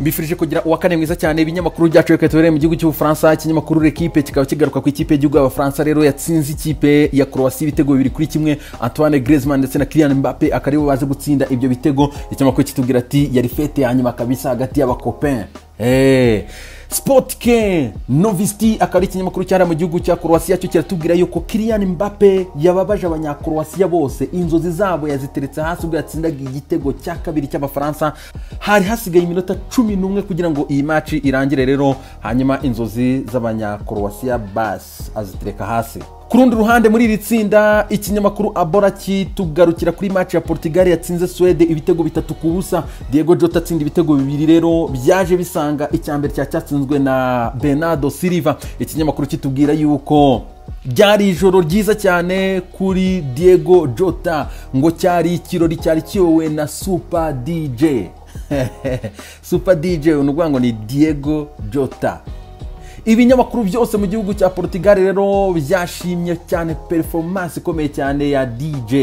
Mbifurije kugira uwa kane mwiza cyane. Ibinyamakuru byacu reka tubereye mu gihugu cy'Ubufaransa. Ikinyamakuru L'Equipe kikaba kigaruka ku ikipe y'igihugu y'Abafaransa rero yatsinze ikipe ya Croatia ibitego 2-1. Antoine Griezmann ndetse na Kylian Mbappe akaribo baje gutsinda ibyo bitego. Ikinyamakuru kitubwira ati yari fête ya nyuma kabisa hagati y'abacopain. Sport K Novisti akaba ari ikinyamakuru cyara mu gihugu cya Croatia, cyo kiratubwira yuko Kylian Mbappe yababaje abanyakroatia bose, inzozi zabo yaziteretse hasi ubwo yatsindaga igitego cya kabiri cy'Abafaransa. Hari hasigaye iminota 11 kugira ngo iyi match irangire rero, hanyuma inzozi z'abanyakroatia bas azitereka hasi. Ku rundi ruhande muri iri tsinda ikinyamakuru Abora kitugarukira kuri match ya Portugal yatsinze Swede ibitego 3-0. Diego Jota atsinda ibitego 2 rero byaje bisanga icyambere cya cyatsinzwe na Bernardo Silva. Ikinyamakuru kitubwira yuko byari ijoro ryiza cyane kuri Diego Jota, ngo cyari ikirori cyari kiyobowe na Super DJ. Super DJ unuvuga ngo ni Diego Jota. Ibinyamakuru byose mu gihugu cya Portugal rero byashimye cyane performance ikomeye cyane ya DJ.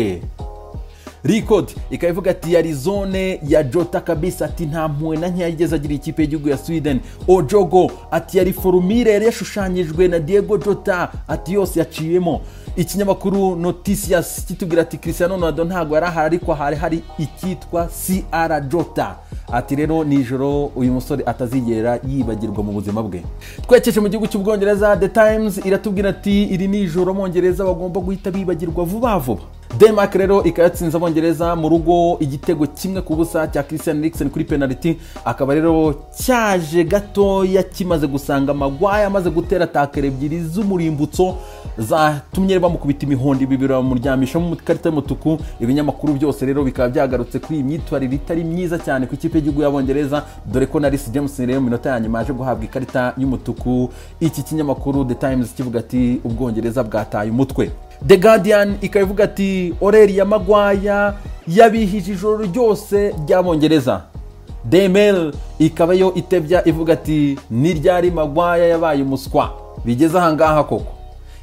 Record ikavuga ati yari zone ya Jota kabisa, ati nta mpuwe na nkeya yigeze agira ikipe y'igihugu ya Sweden. Ojogo ati yari formule yari yashushanyijwe na Diego Jota, ati yose yaciyemo. Ikinyamakuru Noticias kitubwira ati Cristiano Ronaldo ntago yari ahari, ariko hari icyitwa CR Jota. Ati rero nijoro uyu musore atazigera yibagirwa mu buzima bwe. Twekeje mu gihugu cy'Ubwongereza, The Times iratubwira ati iri nijoro Abongereza bagomba guhita bibagirwa vuba vuba. Denmark rero ikayatsinze Abongereza mu rugo igitego 1-0 cya Christian Eriksen kuri penalty, akaba rero cyaje gatoya kimaze gusanga Maguire amaze gutera takere ebyiri z'umurimbutso zatumye bamukubita imihondo ibibira bamuryamisha mu karita y'umutuku. Ibinyamakuru byose rero bikaba byagarutse kuri iyi myitwarire itari myiza cyane ku ikipe y'igihugu y'Abongereza, dore ko na Reece James rero mu minota ya nyuma yaje guhabwa ikarita y'umutuku. Iki kinyamakuru The Times kivuga ati Ubwongereza bwataye umutwe. The Guardian ikavuga ati Aurelia Maguire yabihije ijoro ryose ry'Abongereza. The Mail ikaba yo itebya ivuga ati ni ryari Maguire yabaye umuswa bigeze aha ngaha koko.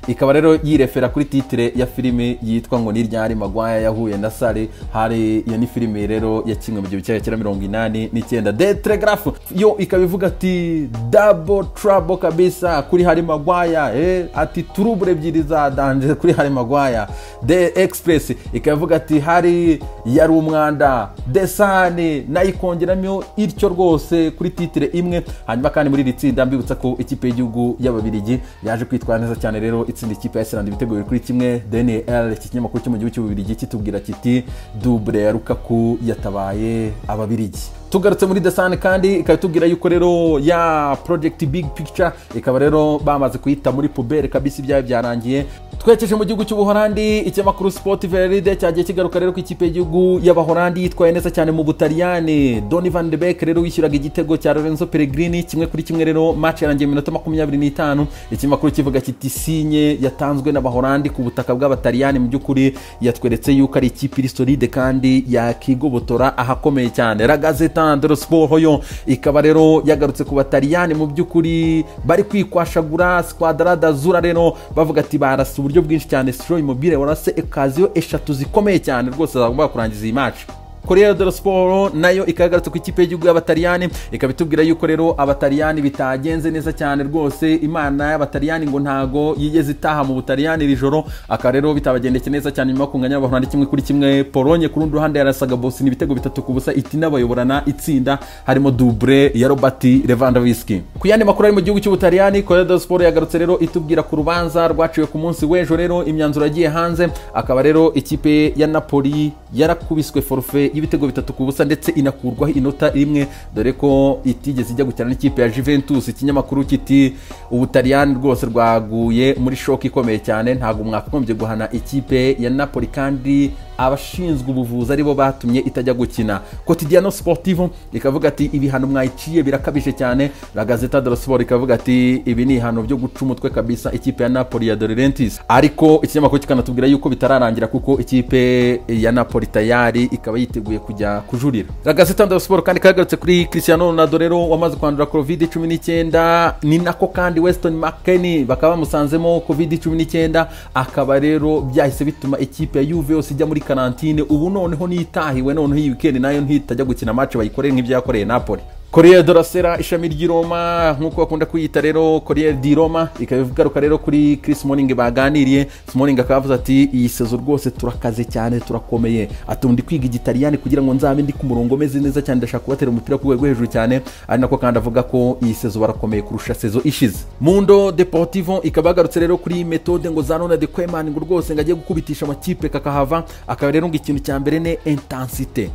Ikaba rero yirefera kuri titre ya filime yitwa ngo ni ryari Maguire yahuye na Sally. Hari iyo ni filime rero yakinwe mu 1989. The Telegraph yo ikaba ivuga ati double trouble kabisa kuri Harry Maguire, ati trouble ebyiri za danger kuri Harry Maguire. The Express ikaba ivuga ati Harry yari umwanda. The Sun nayo ikongeramo ityo rwose kuri titre imwe. Hanyuma kandi muri iri tsinda mbibutsa ko ikipe y'igihugu y'Ababiligi yaje kwitwara neza cyane rero itsinda ikipe ya Iceland ibitego 2-1. DNL iki kinyamakuru cyo mu gihugu cy'Ububirigi kitubwira kiti double ya Lukaku yatabaye Ababiligi. Tugarutse muri The Sun kandi ikatubwira yuko rero ya Project Big Picture ikaba rero bamaze kuyita muri poubelle kabisa, ibyayo byarangiye. Twekeje mu gihugu cy'Ubuholandi, ikinyamakuru Sport Veride cyagiye kigaruka rero ku ikipe y'igihugu y'Abahorandi yitwaye neza cyane mu Butaliyani. Donny van de Beek rero wishyuraga igitego cya Lorenzo Pellegrini 1-1 rero match yarangiye mu minota 25. Ikinyamakuru kivuga kiti sinye yatanzwe n'Abahorandi ku butaka bw'Abataliyani mu by'ukuri yatweretse yuko ari ikipe iri solide kandi yakigobotora ahakomeye cyane. La Gazzetta dello Sport yo ikaba rero yagarutse ku Bataliyani mu by'ukuri bari kwikwashagura Squadra d'Azzurra rero bavuga ati barasa uburyo bwinshi cyane. Ciro Immobile warase ekaziyo 3 zikomeye cyane rwose zagomba kurangiza iyi match. Corriere dello Sport nayo ikagarutse ku ikipe y'igihugu y'Abataliyani ikaba itubwira yuko rero Abataliyani bitagenze neza cyane rwose. Imana y'Abataliyani ngo ntago yigeze itaha mu Butaliyani iri joro, aka rero bitabagendekeye neza cyane nyuma kunganya Abahorandi 1-1. Pologne ku rundi ruhande yarasaga Bosnia ibitego 3-0 itina bayoborana itsinda harimo double ya Robert Lewandowski. Ku yandi makuru ari mu gihugu cy'Ubutaliyani, Corriere dello Sport yagarutse rero itubwira ku rubanza rwaciwe ku munsi w'ejo rero imyanzuro yagiye hanze, akaba rero ikipe ya Napoli yarakubiswe forfait y'ibitego 3-0 ndetse inakurwaho inota rimwe, dore ko itigeze ijya gukina n'ikipe ya Juventus. Ikinyamakuru kiti Ubutaliyani rwose rwaguye muri shock ikomeye cyane, ntago mwakagombye guhana ikipe ya Napoli kandi abashinzwe ubuvuzi aribo batumye itajya gukina. Quotidiano Sportivo ikavuga ati ibihano mwayiciye birakabije cyane. La Gazzetta dello Sport ikavuga ati ibi ni ihano byo guca umutwe kabisa ikipe ya Napoli ya De Laurentiis. Ariko ikinyamakuru kikanatubwira yuko bitararangira kuko ikipe ya Napoli tayari ikaba yiteguye kujya kujurira. La Gazzetta dello Sport kandi kagarutse kuri Cristiano Ronaldo rero wamaze kwandura COVID-19, ni nako kandi Weston McKennie bakaba bamusanzemo COVID-19, akaba rero byahise bituma ikipe ya Juve yose ijya muri karantine. Ubu noneho nitahiwe, noneho iyi weekend nayo ntitajya gukina match bayikoreye nk'ibyo yakoreye Napoli. Corriere della Sera, ishami ry'i Roma nk'uko bakunda kuyita rero Corriere di Roma, ikaba igaruka rero kuri Chris Smalling baganiriye. Smalling akaba avuze ati iyi saison rwose turakaze cyane, turakomeye, ati ndi kwiga igitaliyani kugira ngo nzabe ndi ku murongo meze neza cyane, ndashaka kubatera umupira ku rwego hejuru cyane. Ari nako kandi avuga ko iyi saison barakomeye kurusha saison ishize. Mundo Deportivo ikaba yagarutse rero kuri méthode ngo za Ronald Koeman, ngo rwose ngo agiye gukubitisha amakipe kakahava. Akaba rero ngo ikintu cya mbere ni intensité,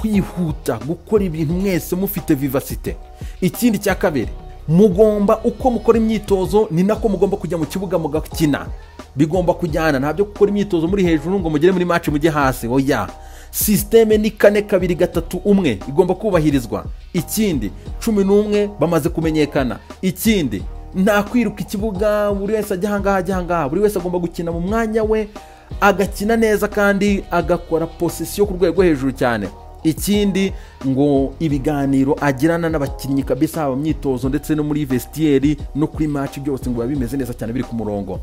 kwihuta, gukora ibintu mwese mufite vivacité. Ikindi cya kabiri, mugomba uko mukora imyitozo ni nako mugomba kujya mu kibuga mugakina, bigomba kujyana. Nta byo gukora imyitozo muri hejuru ngo mugere muri match mujye hasi, oya. Système ni 4-2-3-1, igomba kubahirizwa. Ikindi, 11 bamaze kumenyekana. Ikindi, nta kwiruka ikibuga, buri wese ajya ahangaha ajya ahangaha, buri wese agomba gukina mu mwanya we, agakina neza kandi agakora possession ku rwego hejuru cyane. Ikindi, ngo ibiganiro agirana n'abakinnyi kabisa, haba mu myitozo ndetse no muri vestiaire no kuri match, byose ngo biba bimeze neza cyane, biri ku murongo.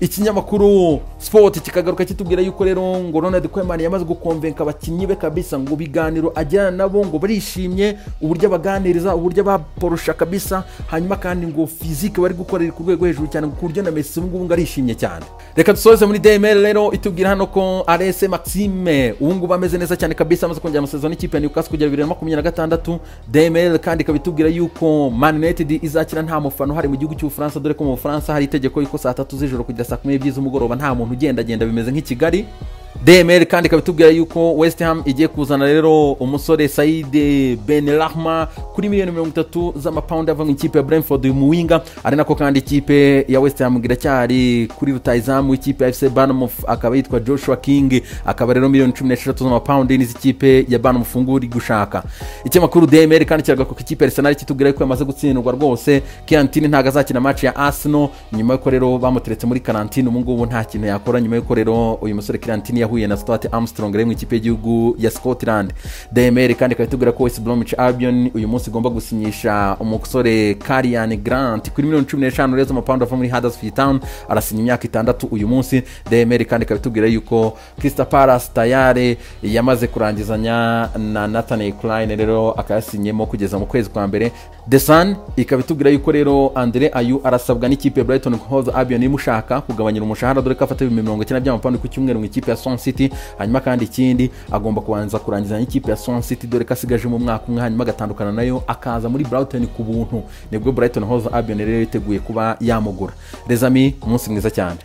Ikinyamakuru Sport kikagaruka kitubwira yuko rero ngo Ronald Koeman yamaze gukonvenka abakinnyi be kabisa, ngo biganiro agirana nabo ngo barishimye uburyo abaganiriza, uburyo abaporosha kabisa. Hanyuma kandi ngo physique bari gukorera ku rwego hejuru cyane, ku buryo na Messi ubu ngubu ngo arishimye cyane. Reka dusoze muri DML rero, itubwira hano ko Allan Saint-Maximin ubu ngubu ameze neza cyane kabisa, amaze kongera amasezerano n'ikipe ya Newcastle kugera 2026. DML kandi ikaba itubwira yuko Man United izakira nta mufana uhari mu gihugu cy'Ubufaransa, dore ko mu Bufaransa hari itegeko yuko saa 3 z'ijoro kugera saa 12 z'umugoroba nta muntu ugendagenda, bimeze nk'i Kigali. DML kandi ikaba itubwira yuko West Ham igiye kuzana rero umusore Said Benrahma kuri miliyoni 30 z'amapawundi ava mu ikipe ya Brentford, uyu muwinga. Ari nako kandi ikipe ya West Ham iracyari kuri rutayizamu w'ikipe ya FC Bournemouth, akaba yitwa Joshua King, akaba rero miliyoni 16 z'amapawundi n'izikipe ya Bournemouth ngubu iri gushaka. Ikinyamakuru DML kandi kiragaruka ku ikipe ya Arsenal, kitubwira yuko yamaze gutsindwa rwose. Kieran Tierney ntabwo azakina match ya Arsenal nyuma yuko rero bamuteretse muri quarantine. Ubu ngubu nta kintu yakora nyuma yuko rero uyu musore Kieran Tierney yahuye na Stuart Armstrong rero mu ikipe y'igihugu ya Scotland. DML kandi ikaba itubwira ko West Bromwich Albion uyu munsi igomba gusinyisha umusore Karlan Grant kuri miliyoni 15 rero z'amapawundi ava muri Huddersfield Town, arasinya imyaka 6 uyu munsi. DML kandi ikaba itubwira yuko Crystal Palace tayari yamaze kurangizanya na Nathaniel Clyne, rero akayasinyemo kugeza mu kwezi kwa mbere. The Sun ikaba itubwira yuko rero Andre Ayew arasabwa n'ikipe ya Brighton Hove Albion imushaka kugabanyira umushahara, dore ko afata 90,000 by'amapawundi ku cyumweru mu ikipe ya Swansea City. Hanyuma kandi ikindi, agomba kubanza kurangiza n'ikipe ya Swansea City, dore ko asigaje mu mwaka umwe, hanyuma agatandukana nayo akaza muri Brighton ku buntu. Nibwo Brighton Hove Albion rero yiteguye kuba yamugura. Les amis, umunsi mwiza cyane.